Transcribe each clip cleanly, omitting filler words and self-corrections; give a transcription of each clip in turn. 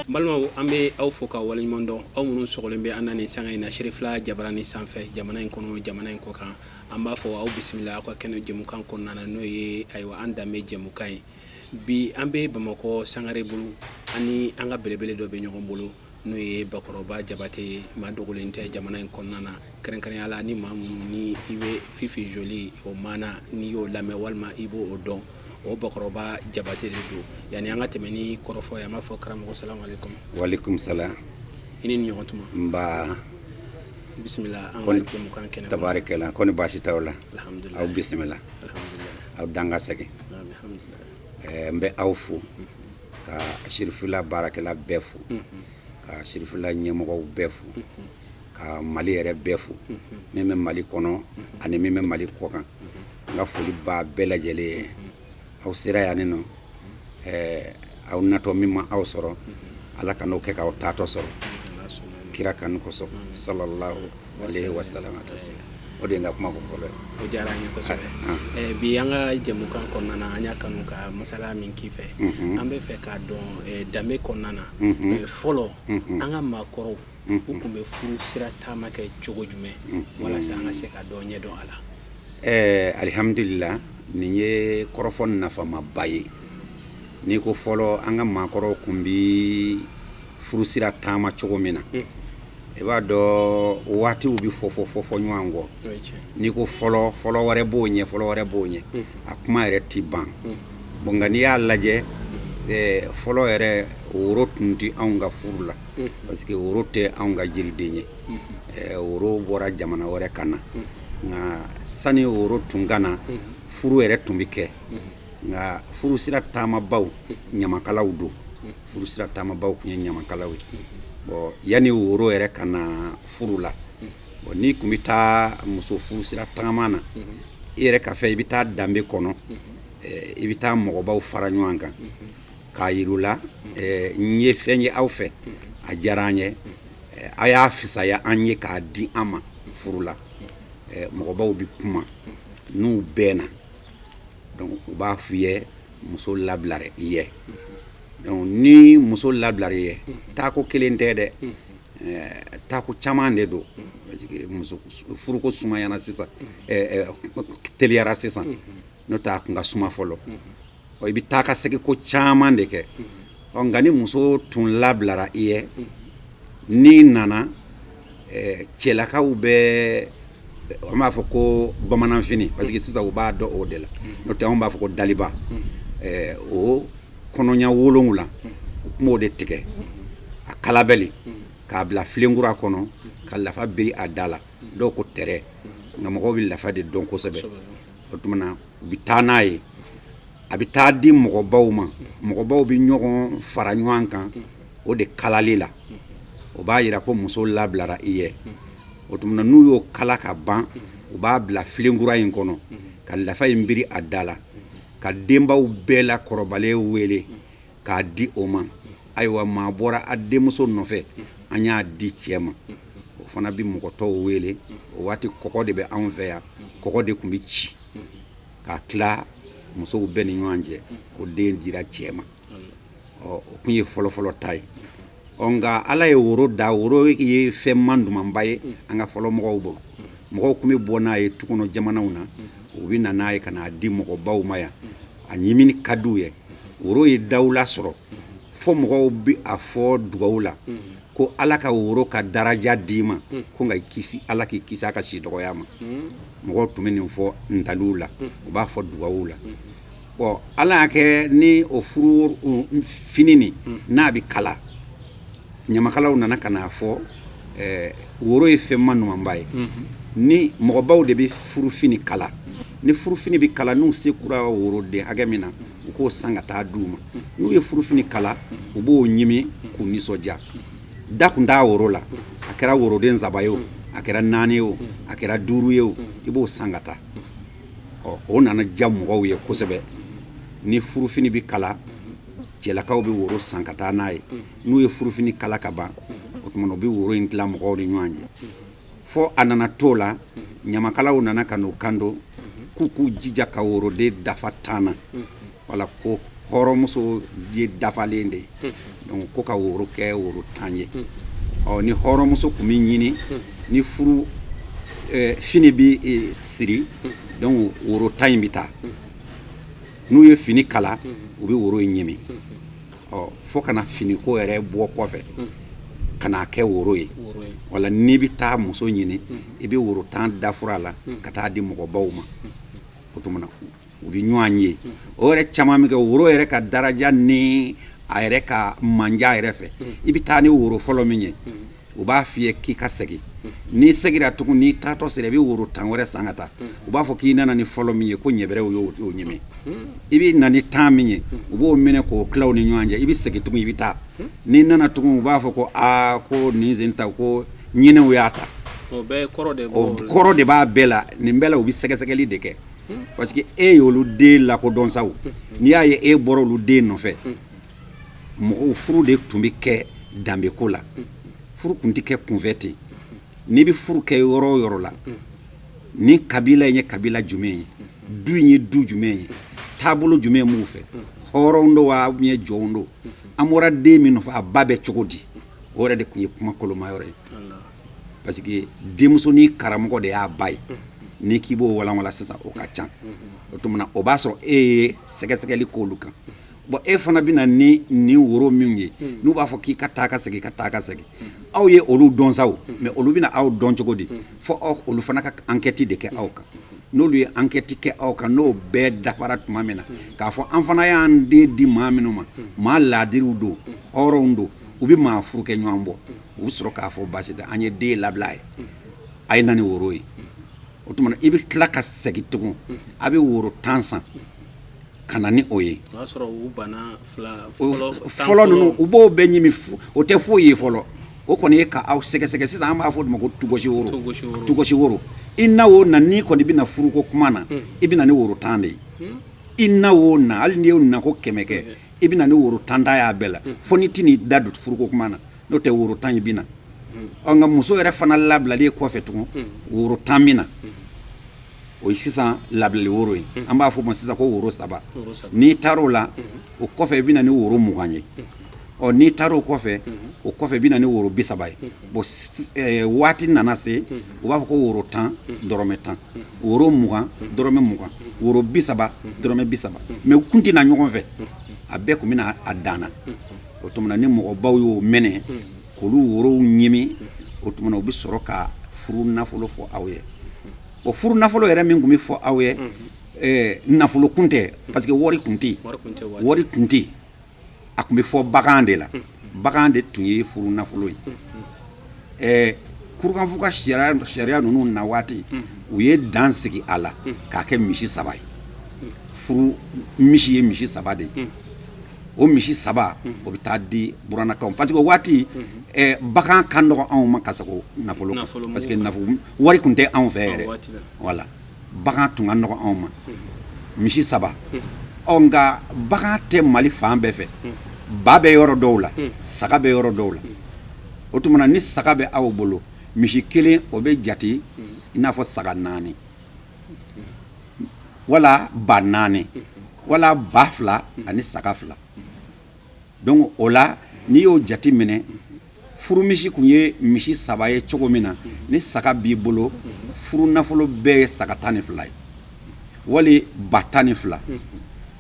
Balimaw, an bɛ aw fo ka waleɲuman dɔn, aw minnu sɔgɔlen bɛ an na nin sanga in na Serifila Jabarani sanfɛ, jamana in kɔnɔ, jamana in kɔ kan. An b'a fɔ aw bisimila aw ka kɛnɛ jɛmukan kɔnɔna na, n'o ye ayiwa an danbe jɛmukan ye. Bi an bɛ Bamakɔ Sangare bolo, ani an ka belebele dɔ bɛ ɲɔgɔn bolo, n'o ye Bakɔrɔba Jabate ye. Maa dogolen tɛ jamana in kɔnɔna na, kɛrɛnkɛrɛnya la ni maa minnu ni i bɛ Fifi Joli o maana, n'i y'o lamɛn walima i b'o dɔn, o Bakɔrɔba Jabate de don. Yanni an ka tɛmɛ ni kɔrɔfɔ ye, an b'a fɔ karamɔgɔ salamu aleykum. Walekum salam. I ni ɲɔgɔn tuma. Nba. Bisimila an ka jɛmukan kɛnɛ. Tabarikɛla, ko ni baasi t'aw la? Alhamdulilayi. Aw bisimila. Alhamdulilayi. Aw dan ka segin. Alhamdulilayi. N bɛ aw fo ka Serifila baarakɛla bɛɛ fo, ka Serifila ɲɛmɔgɔw bɛɛ fo, ka Mali yɛrɛ bɛɛ fo, min bɛ Mali kɔnɔ ani min bɛ Mali kɔ kan. N ka foli b'a bɛɛ lajɛlen ye. Aw sera yan nin nɔ, aw natɔ min ma aw sɔrɔ, Ala ka n'o kɛ k'aw taatɔ sɔrɔ kira kanu kosɔn, sallallahu alayhi wa sallam. O de ye n ka kuma fɔlɔ ye. O diyara an ye kosɛbɛ. Bi an ka jɛmukan kɔnɔna na, an y'a kanu ka masala min k'i fɛ, an bɛ fɛ k'a dɔn danbe kɔnɔna na, fɔlɔ an ka maakɔrɔw u tun bɛ furu sira taama kɛ cogo jumɛn, walasa an ka se ka dɔn ɲɛdɔn a la. Alihamudulila, nin ye kɔrɔfɔ nafamaba ye. N'i ko fɔlɔ an ka maakɔrɔw tun bɛ furu sira taama cogo min na, i b'a dɔn waatiw bɛ fɔ fɔ fɔ fɔ ɲɔgɔn kɔ. N'i ko fɔlɔ, fɔlɔ wɛrɛ b'o ɲɛ, fɔlɔ wɛrɛ b'o ɲɛ, a kuma yɛrɛ tɛ ban. Bon, nka n'i y'a lajɛ, fɔlɔ yɛrɛ woro tun tɛ anw ka furu la, parce que woro tɛ anw ka jiriden ye. Woro bɔra jamana wɛrɛ ka na. Nka sani woro tun ka na, furu yɛrɛ tun bɛ kɛ. Nka furu sira taamabaw ɲamakalaw don. Furu sira taamabaw tun ye ɲamakalaw ye. Bon, yanni woro yɛrɛ ka na furu la, bon, n'i tun bɛ taa muso furu sira tagama na, i yɛrɛ ka fɛ, i bɛ taa danbe kɔnɔ, i bɛ taa mɔgɔbaw fara ɲɔgɔn kan k'a yir'u la, n ye fɛn ye aw fɛ, a diyara an ye, a y'a fisaya an ye k'a di an ma furu la. Mɔgɔbaw bɛ kuma n'u bɛnna, donc u b'a f'i ye muso labilara i ye. Donc ni muso labilara i ye, taako kelen tɛ dɛ, taako caman de don, parce que muso furuko sumayana sisan, teliyara sisan, n'o tɛ a tun ka suma fɔlɔ. I bɛ taa ka segin ko caman de kɛ. Ɔ, nka ni muso tun labilara i ye, n'i nana, cɛlakaw bɛ, an b'a fɔ ko bamananfini, parce que sisan u b'a dɔn o de la, n'o tɛ anw b'a fɔ ko daliba, o kɔnɔɲa 7 u tun b'o de tigɛ a kalabɛli k'a bila filenkura kɔnɔ ka lafa biri a da la. Dɔw ko tɛrɛ, nka mɔgɔw bɛ lafa de dɔn kosɛbɛ. O tuma na u bɛ taa n'a ye, a bɛ taa di mɔgɔbaw ma. Mɔgɔbaw bɛ ɲɔgɔn fara ɲɔgɔn kan o de kalali la. O b'a yira ko muso labilara i ye. O tuma na n'u y'o kala ka ban, u b'a bila filenkura in kɔnɔ ka lafa in biri a da la, ka denbaw bɛɛ la kɔrɔbalen wele k'a di o ma. Ayiwa, maa bɔra a denmuso nɔfɛ, an y'a di cɛ ma. O fana bɛ mɔgɔ tɔw wele. O waati kɔgɔ de bɛ anw fɛ yan, kɔgɔ de tun bɛ ci k'a tila musow bɛɛ ni ɲɔgɔn cɛ ko den dira cɛ ma. Ɔ, o tun ye fɔlɔfɔlɔ ta ye. Ɔ, nka Ala ye woro da, woro ye fɛn man dumanba ye an ka fɔlɔ mɔgɔw bolo. Mɔgɔw tun bɛ bɔ n'a ye tukɔnɔ jamanaw na, u bɛ na n'a ye ka n'a di mɔgɔbaw ma yan. A ɲimini ka d'u ye. Woro ye dawula sɔrɔ fo mɔgɔw bɛ a fɔ dugawu la ko Ala ka woro ka daraja d'i ma, ko nka kisi, Ala k'i kisi a ka si dɔgɔya ma. Mɔgɔw tun bɛ nin fɔ ntaliw la, u b'a fɔ dugawu la. Bon, Ala y'a kɛ ni o furu fini nin n'a bɛ kala, ɲamakalaw nana ka n'a fɔ woro ye fɛn ma ɲumanba ye. Ni mɔgɔbaw de bɛ furufini kala, ni furufini bɛ kala, n'u se kura woroden hakɛ min na, u k'o san ka taa d'u ma. N'u ye furufini kala, U b'o ɲimi k'u nisɔndiya. Da kun t'a woro la, a kɛra woroden saba ye o, a kɛra naani ye o, a kɛra duuru ye o, i b'o san ka taa. Ɔ, o nana diya mɔgɔw ye kosɛbɛ. Ni furufini bɛ kala, cɛlakaw bɛ woro san ka taa n'a ye. N'u ye furufini kala ka ban, o tuma u bɛ woro in tila mɔgɔw ni ɲɔgɔn cɛ. Fo a nana t'o la, ɲamakalaw nana ka n'u kanto k'u k'u jija ka woroden dafa 10 na, wala ko hɔrɔnmuso ye dafalen de ye, donc ko ka woro kɛ woro 10 ye. Ɔ, ni hɔrɔnmuso tun bɛ ɲini, ni furu fini bɛ siri, donc woro 10 in bɛ taa. N'u ye fini kala, u bɛ woro in ɲimi. Ɔ, fo ka na finiko yɛrɛ bɔ kɔfɛ ka n'a kɛ woro ye. Wala n'i bɛ taa muso ɲini, i bɛ woro 10 da fura la ka taa di mɔgɔbaw ma. O tuma na u bɛ ɲɔgɔn ye. O yɛrɛ caman bɛ kɛ woro yɛrɛ ka daraja ni a yɛrɛ ka manja yɛrɛ fɛ. I bɛ taa ni woro fɔlɔ min ye, u b'a f'i ye k'i ka segin. N'i seginna tugun, n'i taatɔ sera, i bɛ woro 10 wɛrɛ san ka taa. U b'a fɔ k'i nana ni fɔlɔ min ye, ko ɲɛbɛrɛw y'o ɲimi. I bɛ na ni 10 min ye, u b'o minɛ k'o tila u ni ɲɔgɔn cɛ. I bɛ segin tugun, i bɛ taa. N'i nana tugun, u b'a fɔ ko aa, ko nin sen ta, ko ɲinɛw y'a ta. O kɔrɔ de b'a bɛɛ la. Nin bɛɛ la, u bɛ sɛgɛsɛgɛli de kɛ, parce que e y'olu den lakodɔn sa. N'i y'a ye e bɔra olu den nɔfɛ, mɔgɔw furu de tun bɛ kɛ danbeko la. Furu tun tɛ kɛ kunfɛ ten. N'i bɛ furu kɛ yɔrɔ o yɔrɔ la, ni kabila in ye kabila jumɛn ye, du in ye du jumɛn ye, taabolo jumɛn b'u fɛ, hɔrɔnw don wa ou bien jɔnw don, an bɔra den min nɔfɛ, a ba bɛ cogo di, o yɛrɛ de tun ye kuma koloma yɔrɔ ye. Parce que denmusonin karamɔgɔ de y'a ba ye. N'i k'i b'o walanwalan sisan, o ka ca. O tuma na o b'a sɔrɔ e ye sɛgɛsɛgɛli k'olu kan. Bon, e fana bɛ na ni nin woro min ye, n'u b'a fɔ k'i ka taa ka segin, ka taa ka segin, aw ye olu dɔn sa, mais olu bɛna aw dɔn cogo di? Fo aw olu fana ka enquête de kɛ aw kan. N'olu ye enquête kɛ aw kan, n'o bɛɛ dafara tuma min na, k'a fɔ an fana y'an den di maa minnu ma, maa laadiriw don, hɔrɔnw don, u bɛ maa furu kɛ ɲɔgɔn bɔ, u bɛ sɔrɔ k'a fɔ baasi tɛ, an ye den labila ye, a ye na ni woro ye. O tuma i bɛ tila ka segin tugun, a bɛ woro 10 san ka na ni o ye. Fɔlɔ ninnu, u b'o bɛɛ ɲimi, o tɛ foyi ye fɔlɔ. O kɔni ye ka aw sɛgɛsɛgɛ. Sisan an b'a fɔ o ma ko tugosi woro. Tugosi woro, i na o na, n'i kɔni bɛna furuko kuma na, i bɛ na ni woro 10 de ye. I na o na, hali n'i y'o na ko 100 kɛ, i bɛ na ni woro 10 ta y'a bɛɛ la, fo n'i tɛn'i da don furuko kuma na, n'o tɛ woro 10 in bɛ na. Ɔ, nka muso yɛrɛ fana labilalen kɔfɛ tugun, woro 10 bɛ na. O ye sisan labilali woro ye. An b'a fɔ o ma sisan ko woro 3. N'i taar'o la, o kɔfɛ i bɛ na ni woro 20 ye. Ɔ, n'i taar'o kɔfɛ, o kɔfɛ i bɛ na ni woro 30 ye. Bon, waati nana se, u b'a fɔ ko woro 10 dɔrɔmɛ 10, woro 20 dɔrɔmɛ 20, woro 30 dɔrɔmɛ 30. Mais u kun tɛ na ɲɔgɔn fɛ, a bɛɛ kun bɛ na a dan na. O tuma na ni mɔgɔbaw y'o mɛnɛ k'olu worow ɲimi, o tuma na u bɛ sɔrɔ ka furu nafolo fɔ aw ye. O furu nafolo yɛrɛ min tun bɛ fɔ aw ye, nafolo kun tɛ, parce que wari kun tɛ yen, wari kun tɛ yen. A tun bɛ fɔ bagan de la, bagan de tun ye furu nafolo ye. Kurukanfu ka sariya ninnu na waati, u ye dan sigi a la k'a kɛ misi 3 ye. Furu misi ye misi 3 de ye. O misi 3, o bɛ taa di burannakaw, parce que o waati bagan ka nɔgɔ anw ma ka sago nafolo kan, parce que wari tun tɛ anw fɛ yɛrɛ. Wala bagan tun ka nɔgɔ anw ma, misi 3. Ɔ, nka bagan tɛ Mali fan bɛɛ fɛ. Ba bɛ yɔrɔ dɔw la, saga bɛ yɔrɔ dɔw la. O tuma na ni saga bɛ aw bolo, misi 1 o bɛ jate i n'a fɔ saga 4, wala ba 4, wala ba 2 ani saga 2. Donc o la, n'i y'o jate minɛ, furumisi tun ye misi 3 ye cogo min na, ni saga b'i bolo, furu nafolo bɛɛ ye saga 12 ye, wali ba 12,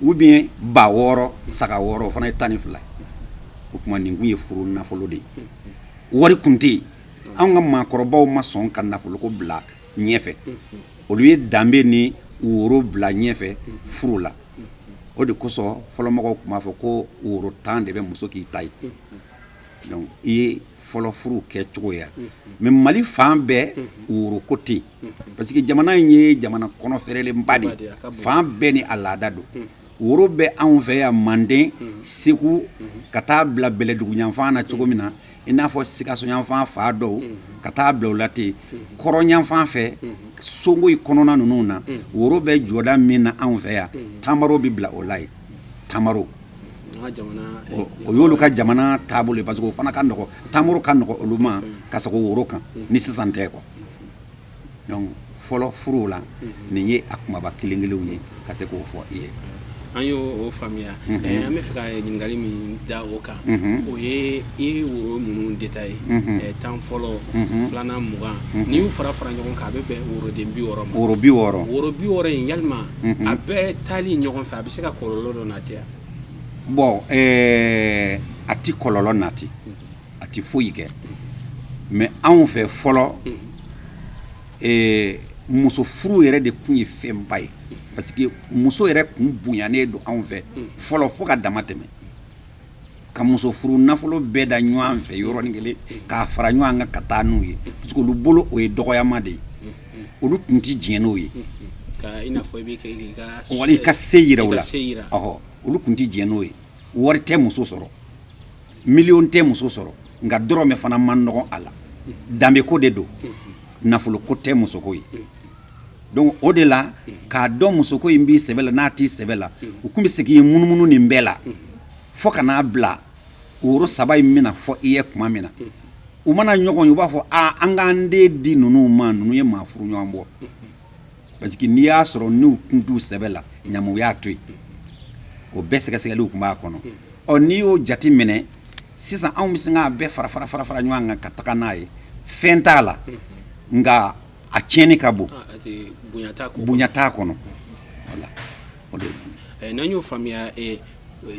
ou bien ba 6, saga 6, o fana ye 12 ye. O tuma nin kun ye furu nafolo de ye. Wari kun tɛ yen. Anw ka maakɔrɔbaw ma sɔn ka nafoloko bila ɲɛfɛ. Olu ye danbe ni woro bila ɲɛfɛ furu la. O de kosɔn fɔlɔmɔgɔw tun b'a fɔ ko woro 10 de bɛ muso k'i ta ye. Donc i ye fɔlɔ furu kɛ cogo ye. Mais Mali fan bɛɛ woro ko tɛ yen, parce que jamana in ye jamana kɔnɔ fɛrɛlenba de ye, fan bɛɛ ni a laada don. Woro bɛ anw fɛ yan Manden, Segu, ka taa bila Bɛlɛdugu yanfan na cogo min na, i n'a fɔ Sikaso yanfan fa dɔw, ka taa bila u la ten kɔrɔn yanfan fɛ, Songoyi kɔnɔna ninnu na. Woro bɛ jɔda min na anw fɛ yan, tamaro bɛ bila o la yen. Tamaro, o y'olu ka jamana taabolo ye, parce que o fana ka nɔgɔ, tamaro ka nɔgɔ olu ma ka sago woro kan ni sisan tɛ quoi. Donc fɔlɔ furuw la, nin ye a kumaba kelen kelenw ye ka se k'o fɔ i ye. An y'o faamuya. An bɛ fɛ ka ɲininkali min da o kan, o ye i ye woro minnu détaillé, 10 fɔlɔ, filanan 20, n'i y'u fara fara ɲɔgɔn kan, a bɛ bɛn woroden 60 ma. Woro 60. Woro 60 in, yalima a bɛɛ taali ɲɔgɔn fɛ, a bɛ se ka kɔlɔlɔ dɔ nati wa? Bon, a ti kɔlɔlɔ nati, a ti foyi kɛ. Mais anw fɛ fɔlɔ, muso furu yɛrɛ de tun ye fɛnba ye, parce que muso yɛrɛ kun bonyanen don anw fɛ fɔlɔ fo ka dama tɛmɛ. Ka muso furu nafolo bɛɛ da ɲɔgɔn fɛ yɔrɔnin kelen, k'a fara ɲɔgɔn kan ka taa n'u ye, parce que olu bolo o ye dɔgɔyama de ye, olu tun tɛ diɲɛ n'o ye. Wali i ka se yira u la, ɔhɔ, olu tun tɛ diɲɛ n'o ye. Wari tɛ muso sɔrɔ, miliyɔn tɛ muso sɔrɔ, nka dɔrɔmɛ fana man nɔgɔn a la. Danbeko de don, nafoloko tɛ musoko ye. Donc o de la, k'a dɔn musoko in b'i sɛbɛ la n'a t'i sɛbɛ la, u tun bɛ segin munumunu nin bɛɛ la fo ka n'a bila woro saba in bɛna fɔ i ye tuma min na. U mana ɲɔgɔn ye, u b'a fɔ aa, an k'an den di ninnu ma, ninnu ye maa furu ɲɔgɔn bɔ. Parce que n'i y'a sɔrɔ n'u tun t'u sɛbɛ la, ɲama u y'a to yen. O bɛɛ sɛgɛsɛgɛliw tun b'a kɔnɔ. Ɔ, n'i y'o jate minɛ sisan, anw bɛ se k'a bɛɛ fara fara fara fara ɲɔgɔn kan ka taga n'a ye. Fɛn t'a la, nka a tiɲɛni ka bon, bonya t'a kɔnɔ. Voilà, o de don. N'an y'o faamuya,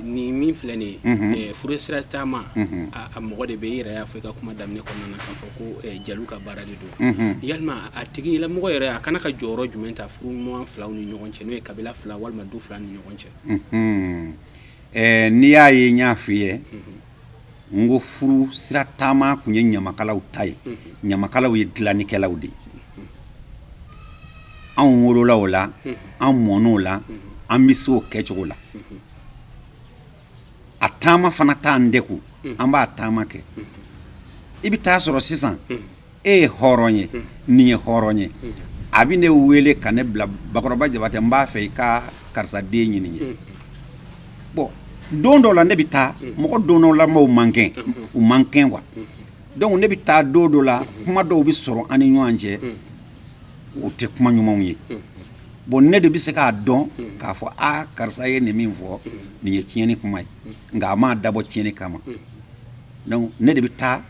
nin min filɛ nin ye, furu sira taama, a mɔgɔ de bɛ i yɛrɛ y'a fɔ i ka kuma daminɛ kɔnɔna na k'a fɔ ko jeliw ka baara de don. Yalima a tigilamɔgɔ yɛrɛ, a kana ka jɔyɔrɔ jumɛn ta furuɲɔgɔn filaw ni ɲɔgɔn cɛ, n'o ye kabila fila walima du fila ni ɲɔgɔn cɛ? N'i y'a ye n y'a f'i ye n ko furu sira taama tun ye ɲamakalaw ta ye, ɲamakalaw ye dilannikɛlaw de ye. Anw wolola o la, an mɔn'o la, an bɛ se o kɛcogo la. A taama fana t'an degun, an b'a taama kɛ. I bɛ taa sɔrɔ sisan e ye hɔrɔn ye, nin ye hɔrɔn ye, a bɛ ne wele ka ne bila Bakɔrɔba Jabatɛ, n b'a fɛ i ka karisa den ɲini ye. Bon, don dɔ la ne bɛ taa, mɔgɔ don dɔ la maaw man kɛn, u man kɛn quoi. Donc ne bɛ taa don dɔ la, kuma dɔw bɛ sɔrɔ an ni ɲɔgɔn cɛ, o tɛ kuma ɲumanw ye. Bon, ne de bɛ se k'a dɔn k'a fɔ aa, karisa ye nin min fɔ, nin ye tiɲɛni kuma ye, nka a m'a dabɔ tiɲɛni kama. Donc ne de bɛ taa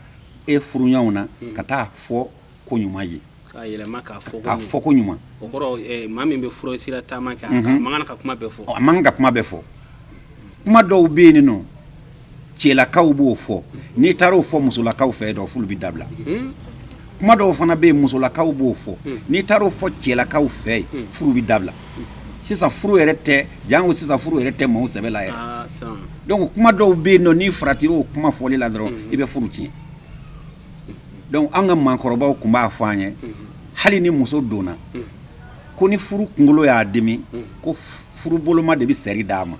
e furuɲɔgɔnw na ka taa fɔ ko ɲuman ye. K'a yɛlɛma k'a fɔ. K'a fɔ ko ɲuman. O kɔrɔ, maa min bɛ furu sira taama kɛ, a man kan ka kuma bɛɛ fɔ. A man kan ka kuma bɛɛ fɔ. Kuma dɔw bɛ yen nɔ, cɛlakaw b'o fɔ, n'i taara o fɔ musolakaw fɛ dɔrɔn, furu bɛ dabila. Kuma dɔw fana bɛ yen, musolakaw b'o fɔ, n'i taara o fɔ cɛlakaw fɛ yen, furu bɛ dabila. Sisan furu yɛrɛ tɛ janko, sisan furu yɛrɛ tɛ maaw sɛbɛ la yɛrɛ. Donc kuma dɔw bɛ yen nɔ, n'i faratira o kuma fɔli la dɔrɔn, i bɛ furu tiɲɛ. Donc an ka maakɔrɔbaw tun b'a fɔ an ye, hali ni muso donna ko ni furu kunkolo y'a dimi, ko furu boloma de bɛ sɛri d'a ma.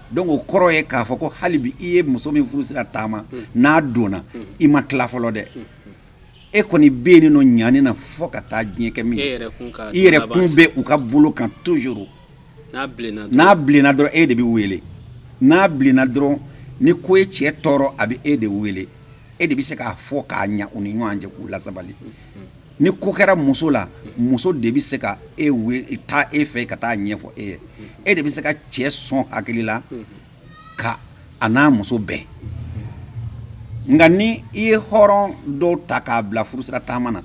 Donc o kɔrɔ ye k'a fɔ ko hali bi i ye muso min furu sira taama, n'a donna, i ma tila fɔlɔ dɛ. E kɔni bɛ yen nɔ ɲani na fo ka taa diɲɛ kɛ min, i yɛrɛ kun bɛ u ka bolo kan toujours. N'a bilenna dɔrɔn, e de bɛ wele. N'a bilenna dɔrɔn, ni ko ye cɛ tɔɔrɔ, a bɛ e de wele. E de bɛ se k'a fɔ k'a ɲa u ni ɲɔgɔn cɛ, k'u lasabali. Ni ko kɛra muso la, muso de bɛ se ka e taa e fɛ ka taa ɲɛfɔ e ye. E de bɛ se ka cɛ sɔn hakili la ka a n'a muso bɛn. Nka ni i ye hɔrɔn dɔw ta k'a bila furusira taama na,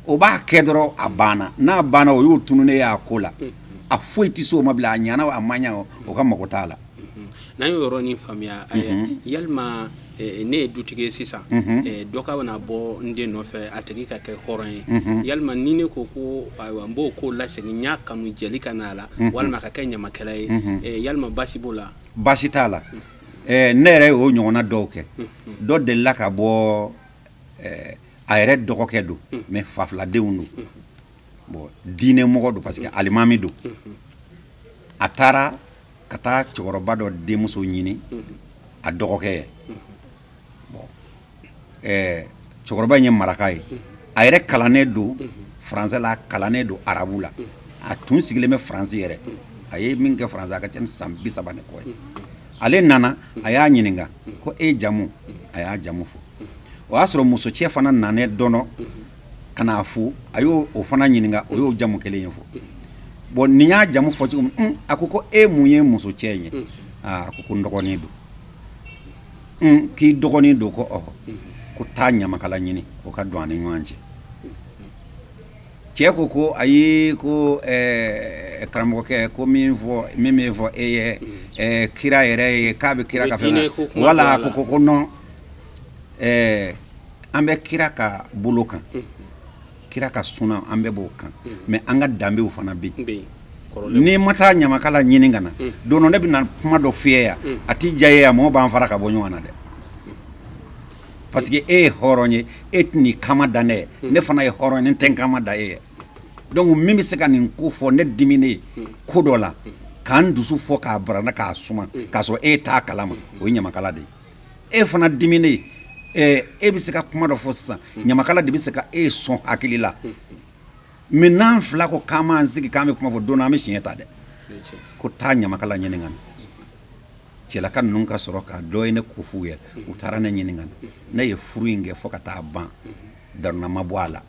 o b'a kɛ dɔrɔn, a banna. N'a banna, o y'o tununnen y'a ko la, a foyi tɛ se o ma bilen. A ɲana o, a ma ɲa o, o ka mago t'a la. N'an y'o yɔrɔnin faamuya, yalima ne ye dutigi ye sisan, dɔ ka na bɔ n den nɔfɛ, a tigi ka kɛ hɔrɔn ye, yalima ni ne ko ko ayiwa, n b'o ko lasegin, n y'a kanu jeli ka na a la walima ka kɛ ɲamakala ye, yalima baasi b'o la? Baasi t'a la. Ne yɛrɛ y'o ɲɔgɔnna dɔw kɛ. Dɔ delila ka bɔ, a yɛrɛ dɔgɔkɛ don, mais fa filadenw don. Bon, diinɛ mɔgɔ don, parce que alimami don. A taara Ka taa cɛkɔrɔba dɔ denmuso ɲini a dɔgɔkɛ ye. Bon, cɛkɔrɔba in ye maraka ye, a yɛrɛ kalannen don français la, a kalannen don arabu la, a tun sigilen bɛ Faransi yɛrɛ. A ye min kɛ Faransi, a ka ca ni san 30 ni kɔ ye. Ale nana, a y'a ɲininka ko e jamu? A y'a jamu fɔ. O y'a sɔrɔ muso cɛ fana nanen dɔn ka n'a fo, a y'o o fana ɲininka, o y'o jamu kelen ye fɔ. Bon, nin y'a jamu fɔ cogo min, a ko ko e mun ye muso cɛ in ye? Aa, a ko ko n dɔgɔnin don. K'i dɔgɔnin don? Ko ɔhɔ. Ko taa ɲamakala ɲini, o ka don an ni ɲɔgɔn cɛ. Cɛ ko ko ayi, ko karamɔgɔkɛ, ko min fɔ, min bɛ fɔ e ye, kira yɛrɛ ye, k'a bɛ kira ka fɛn wala. Ko non, an bɛ kira ka bolo kan, kira ka suna, an bɛɛ b'o kan, mais an ka danbew fana bɛ yen. N'i ma taa ɲamakala ɲini ka na don dɔ, ne bɛna kuma dɔ f'i ye yan, a t'i diya ye yan, mɔgɔw b'an fara ka bɔ ɲɔgɔn na dɛ, parce que e ye hɔrɔn ye, e tɛn'i kama da ne ye, ne fana ye hɔrɔn ye, ne tɛ n kama da e ye. Donc min bɛ se ka nin ko fɔ, ne diminen ko dɔ la, k'an dusu fɔ k'a barana k'a suma k'a sɔrɔ e t'a kalama, o ye ɲamakala de ye. E fana diminen, e bɛ se ka kuma dɔ fɔ sisan, ɲamakala de bɛ se ka e sɔn hakili la. Mais n'an fila ko k'an b'an sigi k'an bɛ kuma fɔ, don dɔ an bɛ siɲɛ ta dɛ. Ko taa ɲamakala ɲini ka na. Cɛlaka ninnu ka sɔrɔ ka dɔ ye ne ko f'u ye, u taara ne ɲini ka na. Ne ye furu in kɛ fo ka taa ban, daruna ma bɔ a la,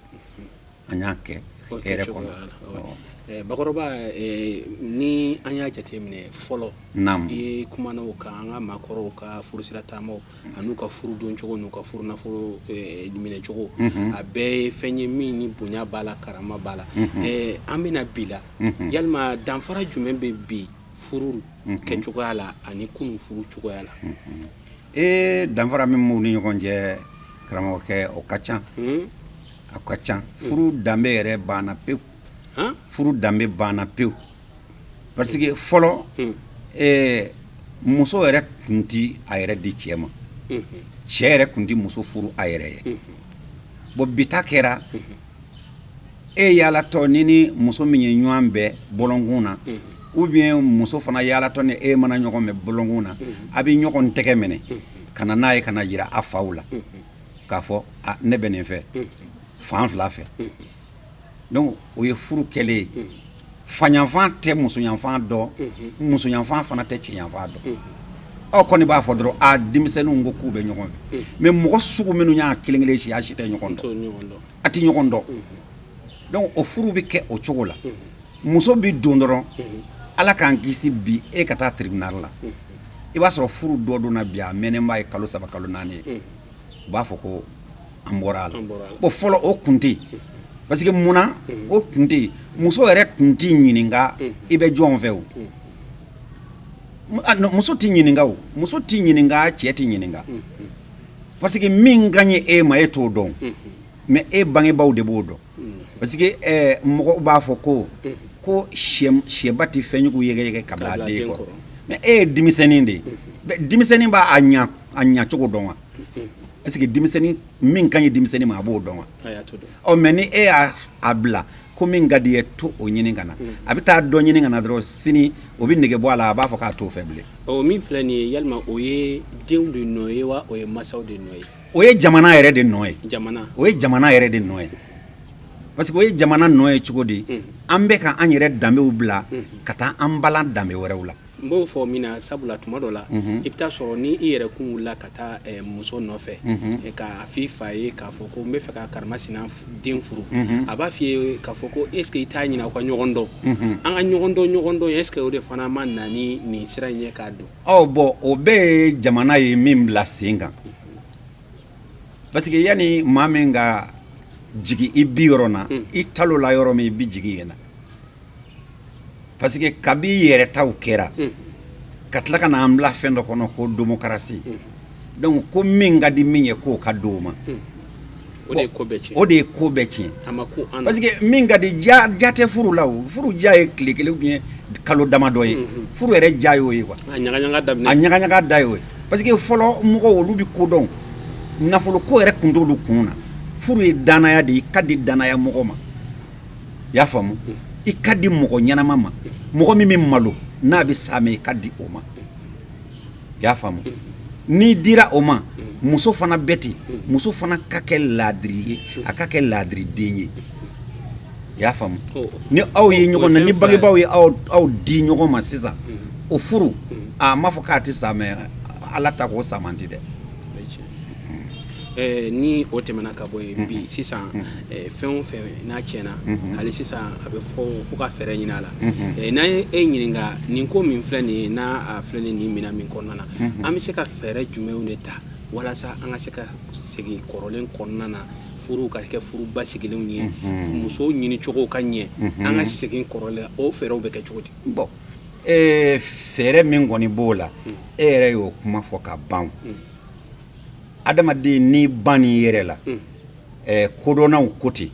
an y'a kɛ hɛrɛ kɔnɔ. Bakɔrɔba, ni an y'a jateminɛ fɔlɔ, i ye kumana o kan, an ka maakɔrɔw ka furusira taamaw an'u ka furu don cogo n'u ka furu nafolo minɛcogo, a bɛɛ ye fɛn ye min ni bonya b'a la, karama b'a la. An bɛna bi la, yalima danfara jumɛn bɛ bi furu kɛcogoya la ani kunun furu cogoya la? Ee, danfara min b'u ni ɲɔgɔn cɛ, karamɔgɔkɛ, o ka ca, a ka ca. Furu danbe yɛrɛ banna pewu. Furu danbe banna pewu, parce que fɔlɔ, muso yɛrɛ tun ti a yɛrɛ di cɛ ma, cɛ yɛrɛ tun ti muso furu a yɛrɛ ye. Bon, bi ta kɛra e yaalatɔ ni ni muso min ye ɲɔgɔn bɛn bɔlɔnkun na, ou bien muso fana yaalatɔ ni e mana ɲɔgɔn bɛn bɔlɔnkun na, a bɛ ɲɔgɔn tɛgɛ minɛ ka na n'a ye, ka na yira a faw la k'a fɔ a ne bɛ nin fɛ fan fila fɛ. Donc o ye furu kɛlen ye. Fayanfan tɛ musoyanfan dɔn, musoyanfan fana tɛ cɛyanfan dɔn. Aw kɔni b'a fɔ dɔrɔn a denmisɛnninw ko k'u bɛ ɲɔgɔn fɛ, mais mɔgɔ sugu minnu y'a kelen kelen si, a si tɛ ɲɔgɔn dɔn, a tɛ ɲɔgɔn dɔn. Donc o furu bɛ kɛ o cogo la. Muso bɛ don dɔrɔn, Ala k'an kisi bi e ka taa tribunal la, i b'a sɔrɔ furu dɔ donna bi, a mɛnnen b'a ye kalo 3, kalo 4 ye, u b'a fɔ ko an bɔra a la. Bon, fɔlɔ o kun tɛ yen, parce que munna o kun tɛ yen? Muso yɛrɛ tun t'i ɲininka i bɛ jɔn fɛ o. Muso t'i ɲininka o, muso t'i ɲininka, cɛ t'i ɲininka, parce que min ka ɲi e ma, e t'o dɔn, mais e bangebaaw de b'o dɔn. Parce que mɔgɔw b'a fɔ ko sɛba tɛ fɛnjugu yɛgɛyɛgɛ ka bila a den kɔrɔ, mais e ye denmisɛnnin de ye, denmisɛnnin b'a a ɲa a ɲacogo dɔn wa? Est ce que denmisɛnnin min ka ɲi denmisɛnnin ma, a b'o dɔn wa? Ɔ, mais ni e y'a a bila ko min ka di ye, to o ɲini ka na, a bɛ taa dɔ ɲini ka na dɔrɔn, sini o bɛ nege bɔ a la, a b'a fɔ k'a t'o fɛ bilen. O min filɛ nin ye, yalima o ye denw de nɔ ye wa, o ye masaw de nɔ ye? O ye jamana yɛrɛ de nɔ ye. Jamana. O ye jamana yɛrɛ de nɔ ye, parce que o ye jamana nɔ ye cogo di? An bɛ ka an yɛrɛ danbew bila ka taa an balan danbe wɛrɛw la. N b'o fɔ min na, sabula tuma dɔ la, i bɛ taa sɔrɔ ni i yɛrɛ kun wulila ka taa muso nɔfɛ, k'a f'i fa ye k'a fɔ ko n bɛ fɛ ka karimasina den furu, a b'a f'i ye k'a fɔ ko est ce que i t'a ɲini aw ka ɲɔgɔn dɔn, an ka ɲɔgɔn dɔn, ɲɔgɔn dɔn. Est ce que o de fana ma na ni nin sira in ye k'a don? Ɔ bon, o bɛɛ ye jamana ye min bila sen kan, parce que yanni maa min ka jigin i bi yɔrɔ na, i talo la yɔrɔ min, i bi jigin yen na, parce que kabi yɛrɛtaw kɛra ka tila ka n'an bila fɛn dɔ kɔnɔ ko démocratie. Donc ko min ka di min ye, k'o ka di o ma. O de ye ko bɛɛ tiɲɛ. O de ye ko bɛɛ tiɲɛ. A ma ko an na. Parce que min ka di, ja ja tɛ furu la. O furu ja ye tile kelen ou bien kalo damadɔ ye. Furu yɛrɛ ja y'o ye quoi. A ɲagaɲaga daminɛ. A ɲagaɲaga da y'o ye, parce que fɔlɔ mɔgɔw, olu bɛ ko dɔn, nafolo ko yɛrɛ kun t'olu kun na. Furu ye danaya de ye. I ka di danaya mɔgɔ ma, i y'a faamu, i ka di mɔgɔ ɲɛnama ma, mɔgɔ min bɛ malo. N'a bɛ sa i ka di o ma. I y'a faamu? N'i dira o ma, muso fana bɛ ten. Muso fana ka kɛ laadiri ye, a ka kɛ laadiriden ye. I y'a faamu? Ni aw ye ɲɔgɔn na, ni bangebaaw ye aw di ɲɔgɔn ma sisan, o furu, a m'a fɔ k'a tɛ sa, mais Ala ta k'o sa man di dɛ. Ni o tɛmɛna ka bɔ yen, bi sisan, fɛn o fɛn n'a tiɲɛna, hali sisan a bɛ fɔ ko ka fɛɛrɛ ɲini a la. N'an ye e ɲininka, nin ko min filɛ nin ye, n'a filɛ nin minɛn min kɔnɔna na, an bɛ se ka fɛɛrɛ jumɛnw de ta walasa an ka se ka segin kɔrɔlen kɔnɔna na, furuw ka kɛ furu basigilenw ye, musow ɲini cogo ka ɲɛ, an ka segin kɔrɔlen, o fɛɛrɛw bɛ kɛ cogo di? Bon, fɛɛrɛ min kɔni b'o la, e yɛrɛ y'o kuma fɔ ka ban. Adamaden, n'i ban n'i yɛrɛ la, kodɔnnaw ko ten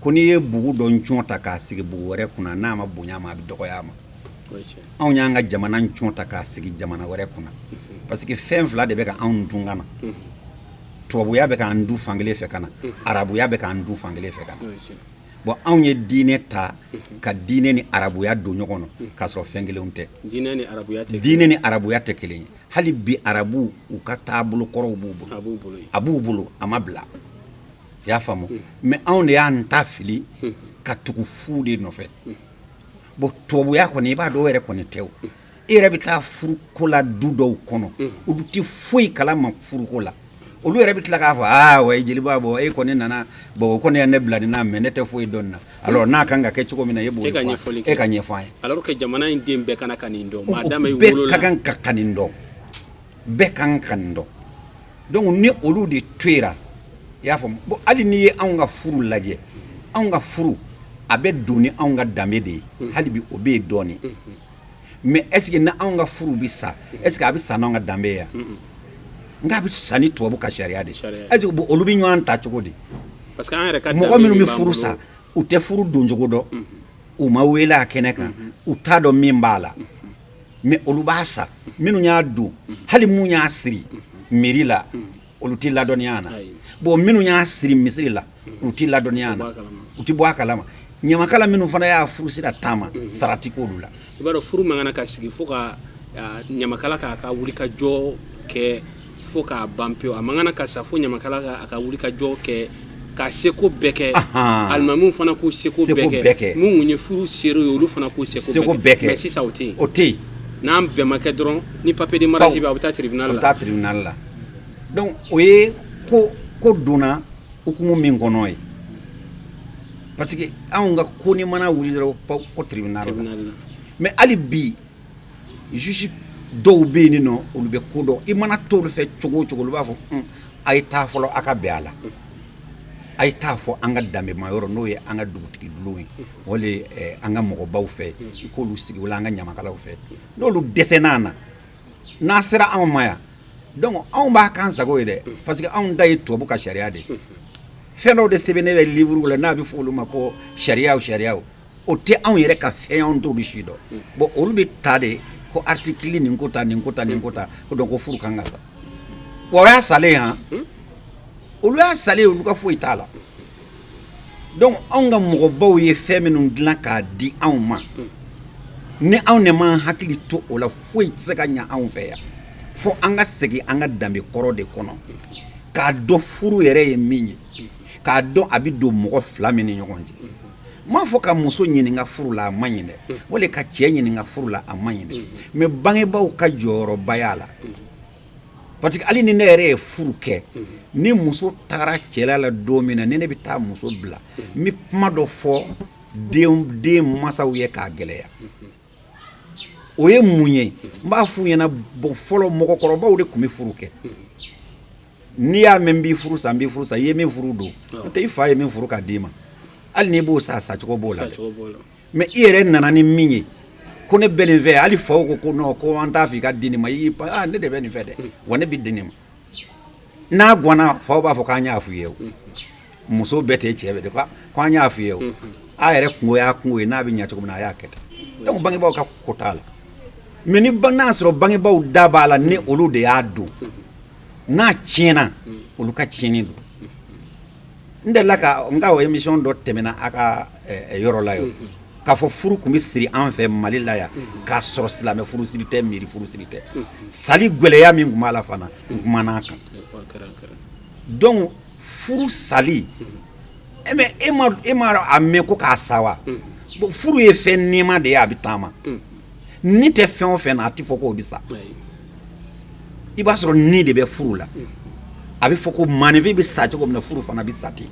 ko n'i ye bugu dɔ ncɔn ta k'a sigi bugu wɛrɛ kunna, n'a ma bonya ma, a bɛ dɔgɔya ma. Anw y'an ka jamana ncɔn ta k'a sigi jamana wɛrɛ kunna, parce que fɛn fila de bɛ ka anw dun ka na. Tubabuya bɛ k'an du fankelen fɛ ka na, arabuya bɛ k'an du fankelen fɛ ka na. Bon, anw ye diinɛ ta ka diinɛ ni arabuya don ɲɔgɔn na, k'a sɔrɔ fɛn kelenw tɛ. Diinɛ ni arabuya tɛ. Diinɛ ni arabuya tɛ kelen ye. Hali bi arabu, u ka taabolo kɔrɔw b'u bolo. A b'u bolo, a ma bila. I y'a faamu? Mais anw de y'an ta fili ka tugu fu de nɔfɛ. Bon, tubabuya kɔni, i b'a dɔn, o yɛrɛ kɔni tɛ. O e yɛrɛ bɛ taa furuko la du dɔw kɔnɔ, olu tɛ foyi kalama furuko la. Olu yɛrɛ bɛ tila k'a fɔ: aa wa, jeliba, bɔ e kɔni nana, bon, o kɔni ye ne bila nin na, mais ne tɛ foyi dɔn nin na. Alors n'a kan ka kɛ cogo min na, e b'o e ka ɲɛfɔli. E ka ɲɛfɔ an ye. Alors que jamana in den bɛɛ kana ka nin dɔn, maa dama i bɛɛ wolola ka kan ka nin dɔn, bɛɛ kan ka nin dɔn. Donc ni olu de toyira, i y'a faamu? Bon, hali n'i ye anw ka furu lajɛ, anw ka furu a bɛ don ni anw ka danbe de ye. Hali bi o bɛ yen dɔɔnin, mais est ce que ni anw ka furu bɛ sa, est ce que a bɛ sa n'anw ka danbe ye wa? Nka a bɛ sa ni tubabu ka sariya de. Est ce que olu bɛ ɲɔgɔn ta cogo di? Parce que an yɛrɛ ka mɔgɔ danbe minnu min bɛ b'an furu bolo. sa, u tɛ furu doncogo dɔn, u ma wele a kɛnɛ kan, u t'a dɔn min b'a la, mais olu b'a sa. Minnu y'a don, hali mun y'a siri mairie la, olu tɛ ladɔnniya na. Bon, minnu y'a siri misiri la, olu tɛ ladɔnniya na, u tɛ bɔ a kalama. Ɲamakala minnu fana y'a furu sira taama, sara ti k'olu la. I b'a dɔn, furu man kan ka sigi fo ka ɲamakala k'a ka wulikajɔ kɛ fo k'a ban pewu. A man kan ka sa fo ɲamakala ka a ka wulikajɔ kɛ, k'a seko bɛɛ kɛ. Alimamiw fana k'u seko bɛɛ kɛ. Mun ye furu seere ye, olu fana k'u seko bɛɛ kɛ. Mais sisan o tɛ yen. O tɛ yen. N'an bɛn ma kɛ dɔrɔn, ni papier de mariage bɛ, a bɛ taa tribunal la. A la. Bɛ taa tribunal la. Donc o ye ko donna hukumu min kɔnɔ ye, parce que anw ka ko ni mana wuli dɔrɔn, ko tribunal la. Mais hali bi juge dɔw bɛ yen nɔ, olu bɛ ko dɔn. I mana t'olu fɛ cogo o cogo, olu b'a fɔ: a ye taa fɔlɔ, a ka bɛn a la, a ye taa fɔ an ka danbema yɔrɔ, n'o ye an ka dugutigi bulon ye, wala an ka mɔgɔbaw fɛ, i k'olu sigi, wala an ka ɲamakalaw fɛ. N'olu dɛsɛn'a na, n'a sera anw ma yan, donc anw b'a kan sago ye dɛ, parce que anw ta ye tubabu ka sariya de ye. Fɛn dɔw de sɛbɛnnen bɛ livre la, n'a bɛ fɔ olu ma ko sariyaw. Sariyaw o tɛ anw yɛrɛ ka fɛn, anw t'olu si dɔn. Bon, olu bɛ ta de ko article nin ko ta, nin ko ta, nin ko ta, ko donc ko furu kan ka sa. Wa o y'a salen han, olu y'a salen, olu ka foyi t'a la. Donc anw ka mɔgɔbaw ye fɛn minnu dilan k'a di anw ma, ni anw de m'an hakili to o la, foyi tɛ se ka ɲɛ anw fɛ yan, fo an ka segin an ka danbe kɔrɔ de kɔnɔ, k'a dɔn furu yɛrɛ ye min ye, k'a dɔn a bɛ don mɔgɔ fila min ni ɲɔgɔn cɛ. N m'a fɔ ka muso ɲininka furu la a man ɲi dɛ, wali ka cɛ ɲininka furu la a man ɲi dɛ, mais bangebaaw ka jɔyɔrɔba y'a la, parce que hali ni ne yɛrɛ ye furu kɛ, ni muso taara cɛla la don min na, ni ne bɛ taa muso bila, n bɛ kuma dɔ fɔ den masaw ye k'a gɛlɛya. O ye mun ye? N b'a f'u ɲɛna: bon, fɔlɔ mɔgɔkɔrɔbaw de tun bɛ furu kɛ. N'i y'a mɛn n b'i furu sa, n b'i furu sa, i ye min furu don, n'o tɛ i fa ye min furu k'a d'i ma, hali n'i b'o sa, a sacogo b'o la dɛ. Mais i yɛrɛ nana ni min ye ko ne bɛ nin fɛ, hali faw ko ko non, ko an t'a fɛ i ka di nin ma, i y'i pan, ah, ne de bɛ nin fɛ dɛ, wa ne bɛ di nin ma. N'a ganna, faw b'a fɔ k'an y'a f'u ye, o muso bɛɛ tɛ, cɛ bɛɛ tɛ, ko an y'a f'u ye, o a yɛrɛ kungo y'a kungo ye, n'a bɛ ɲɛ cogo min na, a y'a kɛ ten. Donc bangebaaw ka ko t'a la. Mais ni n'a sɔrɔ bangebaaw da b'a la, ni olu de y'a don, n'a tiɲɛna, olu ka tiɲɛni don. N delila ka n ka o émission dɔ tɛmɛna a ka yɔrɔ la yen. K'a fɔ furu tun bɛ siri an fɛ Mali la yan k'a sɔrɔ silamɛ furusiri tɛ, miri furusiri tɛ, sali gɛlɛya min tun b'a la fana, n kumana a kan. Donc furu sali, mais e ma a mɛn ko k'a sa wa? Bon, furu ye fɛn nɛɛma de ye, a bɛ taama. Ni tɛ fɛn o fɛn na, a tɛ fɔ k'o bɛ sa. I b'a sɔrɔ ni de bɛ furu la. A bɛ fɔ ko maaninfin bɛ sa cogo min na, furu fana bɛ sa ten.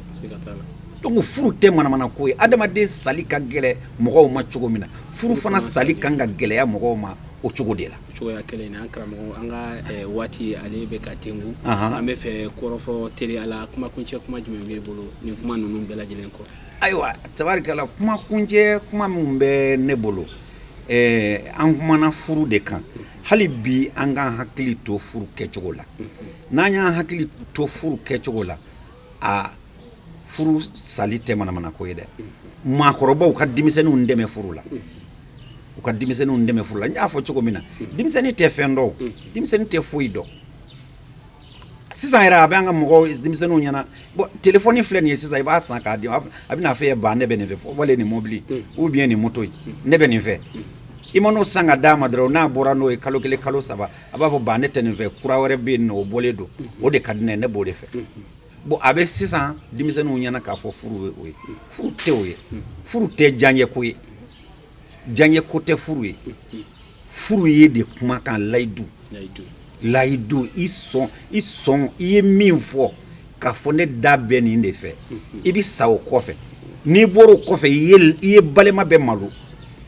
Donc furu tɛ manamana ko ye. Adamaden sali ka gɛlɛ mɔgɔw ma cogo min na, furu fana sali kan ka gɛlɛya mɔgɔw ma o cogo de la. Cogoya kelen na, an karamɔgɔ, an ka waati ale bɛ ka tengu. An bɛ fɛ kɔrɔfɔ teliya la, kumakuncɛ kuma jumɛn b'e bolo nin kuma ninnu bɛɛ lajɛlen kɔ? Ayiwa, tabarikala, kumakuncɛ kuma min bɛ ne bolo, an kumana furu de kan. Hali bi an k'an hakili to furu kɛcogo la. N'an y'an hakili to furu kɛcogo la, a furu sali tɛ manamana ko ye dɛ. Maakɔrɔbaw ka denmisɛnninw dɛmɛ furu la, u ka denmisɛnninw dɛmɛ furu la. N y'a fɔ cogo min na, denmisɛnnin tɛ fɛn dɔn, denmisɛnnin tɛ foyi dɔn. Sisan yɛrɛ a bɛ an ka mɔgɔw denmisɛnninw ɲɛna, bon, téléphone filɛ nin ye sisan, i b'a san k'a di, a bɛna fɔ e ye ba ne bɛ nin fɛ, wali nin mobili ou bien nin moto in, ne bɛ nin fɛ. I man'o san ka d'a ma dɔrɔn, n'a bɔra n'o ye kalo kelen, kalo saba, a b'a fɔ ba ne tɛ nin fɛ, kura wɛrɛ bɛ yen nɔ, o bɔlen don, o de ka di ne ye, ne b'o de fɛ. Bon, a bɛ sisan denmisɛnninw ɲɛna k'a fɔ furu ye o ye. Furu tɛ o ye. Furu tɛ diyaɲɛ ko ye, diyaɲɛ ko tɛ furu ye. Furu ye de kumakan, layidu, layidu, i sɔn, i sɔn, i ye min fɔ k'a fɔ ne da bɛ nin de fɛ, i bɛ sa o kɔfɛ. N'i bɔra o kɔfɛ, i ye balima bɛɛ malo,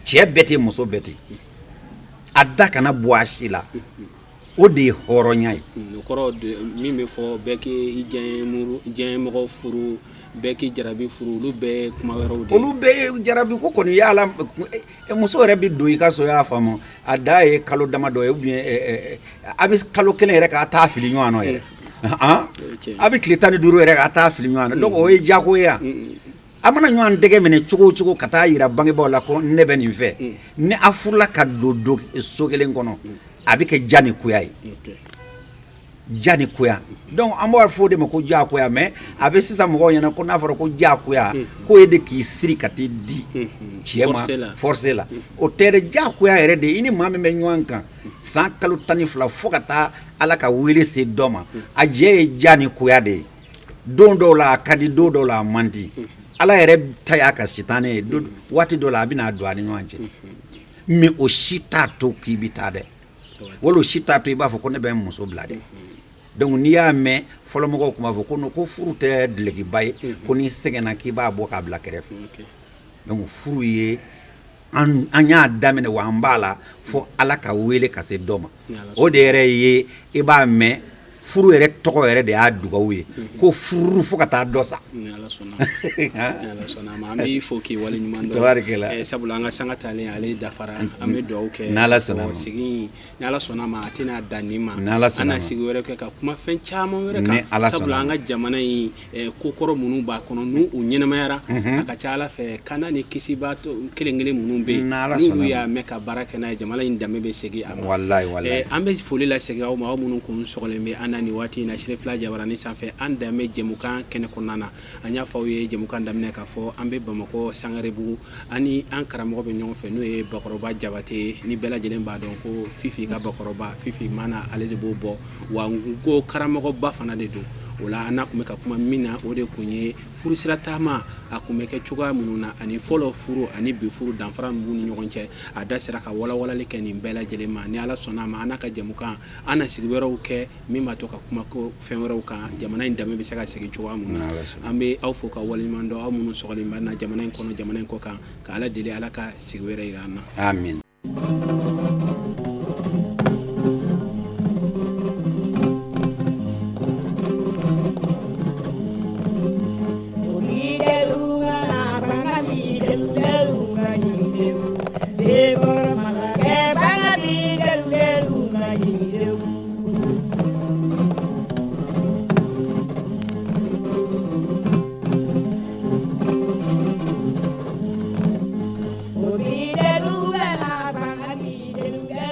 cɛ bɛɛ ten, muso bɛɛ ten, a da kana bɔ a si la. O de ye hɔrɔnya ye. O kɔrɔ min bɛ fɔ, bɛɛ k'i diyaɲɛmɔgɔ furu, bɛɛ k'i jarabi furu, olu bɛɛ ye kuma wɛrɛw de ye. Olu bɛɛ ye jarabi ko kɔni. Yala muso yɛrɛ bɛ don i ka so, y'a faamu, a da ye kalo dama dɔ ye, ou bien a bɛ kalo kelen yɛrɛ k'a t'a fili ɲɔgɔn na yɛrɛ, a bɛ tile 15 yɛrɛ k'a t'a fili ɲɔgɔn na. Donc o ye jago ye yan. A mana ɲɔgɔn dɛgɛ minɛ cogo o cogo ka taa yira bangebaaw la ko ne bɛ nin fɛ, ni a furula ka don so kelen kɔnɔ, a bɛ kɛ ja ni koya ye, ja ni koya. Donc an b'a fɔ o de ma ko jagoya. Mais a bɛ sisan mɔgɔw ɲɛna ko n'a fɔra ko jagoya, k'o ye de k'i siri ka t'i di cɛ ma forcé la. O tɛ dɛ. Jagoya yɛrɛ de, i ni maa min bɛ ɲɔgɔn kan san kalo 12 fo ka taa Ala ka wele se dɔ ma, a jɛ ye ja ni koya de ye. Don dɔw la a ka di, don dɔw la a man di. Ala yɛrɛ ta y'a ka sitanɛ ye, waati dɔw la a bɛna don a ni ɲɔgɔn cɛ. Mais o si t'a to k'i bɛ taa dɛ, wala o si t'a to i b'a fɔ ko ne bɛ n muso bila dɛ. Donc n'i y'a mɛn fɔlɔmɔgɔw tun b'a fɔ ko non, ko furu tɛ dulokiba ye, ko n'i sɛgɛnna k'i b'a bɔ k'a bila kɛrɛfɛ. Donc furu ye, an y'a daminɛ wa an b'a la fo Ala ka wele ka se dɔ ma. O de yɛrɛ ye, i b'a mɛn, furu yɛrɛ tɔgɔ yɛrɛ de y'a dugawu ye, ko furu fo ka taa dɔ sa. Ni Ala sɔnna, ni Ala sɔnna ma, an b'i fo k'i waleɲuman dɔn, sabula an ka sanga talen ale dafara. An bɛ dugawu kɛ n'Ala sɔnna ma, sigi ni Ala sɔnna ma, a tɛna dan nin ma. N'Ala sɔnna ma, an na sigi wɛrɛ kɛ ka kuma fɛn caman wɛrɛ kan, sabula an ka jamana in ko kɔrɔ minnu b'a kɔnɔ, n'u u ɲɛnamayara, a ka ca Ala fɛ, kanda ni kisiba kelen kelen minnu bɛ yen, n'olu y'a mɛn ka baara kɛ n'a ye, jamana in danbe bɛ segin a ma. Walayi, walayi. An bɛ foli lasegin aw ma, aw minnu kun sɔgɔlen bɛ an na nin waati in na Serifila Jabarani sanfɛ, an danbe jɛmukan kɛnɛ kɔnɔna na. An y'a fɔ aw ye jɛmukan daminɛ k'a fɔ an bɛ Bamakɔ Sangarebugu, ani an karamɔgɔ bɛ ɲɔgɔn fɛ, n'o ye Bakɔrɔba Jabate. Ni bɛɛ lajɛlen b'a dɔn ko Fifi ka Bakɔrɔba Fifi mana, ale de b'o bɔ, wa ko karamɔgɔba fana de don. O la an n'a tun bɛ ka kuma min na, o de tun ye furusira taama, a tun bɛ kɛ cogoya minnu na, ani fɔlɔ furu ani bi furu danfara min b'u ni ɲɔgɔn cɛ. A da sera ka walawalali kɛ nin bɛɛ lajɛlen ma. Ni Ala sɔnna a ma, an n'a ka jɛmukan, an na sigi wɛrɛw kɛ min b'a to ka kuma ko fɛn wɛrɛw kan, jamana in danbe bɛ se ka segin cogoya mun na. An bɛ aw fo ka waleɲuman dɔn, aw minnu sɔgɔlen b'an na jamana in kɔnɔ, jamana in kɔ kan, ka Ala deli Ala ka sigi wɛrɛ yira an na. Amin.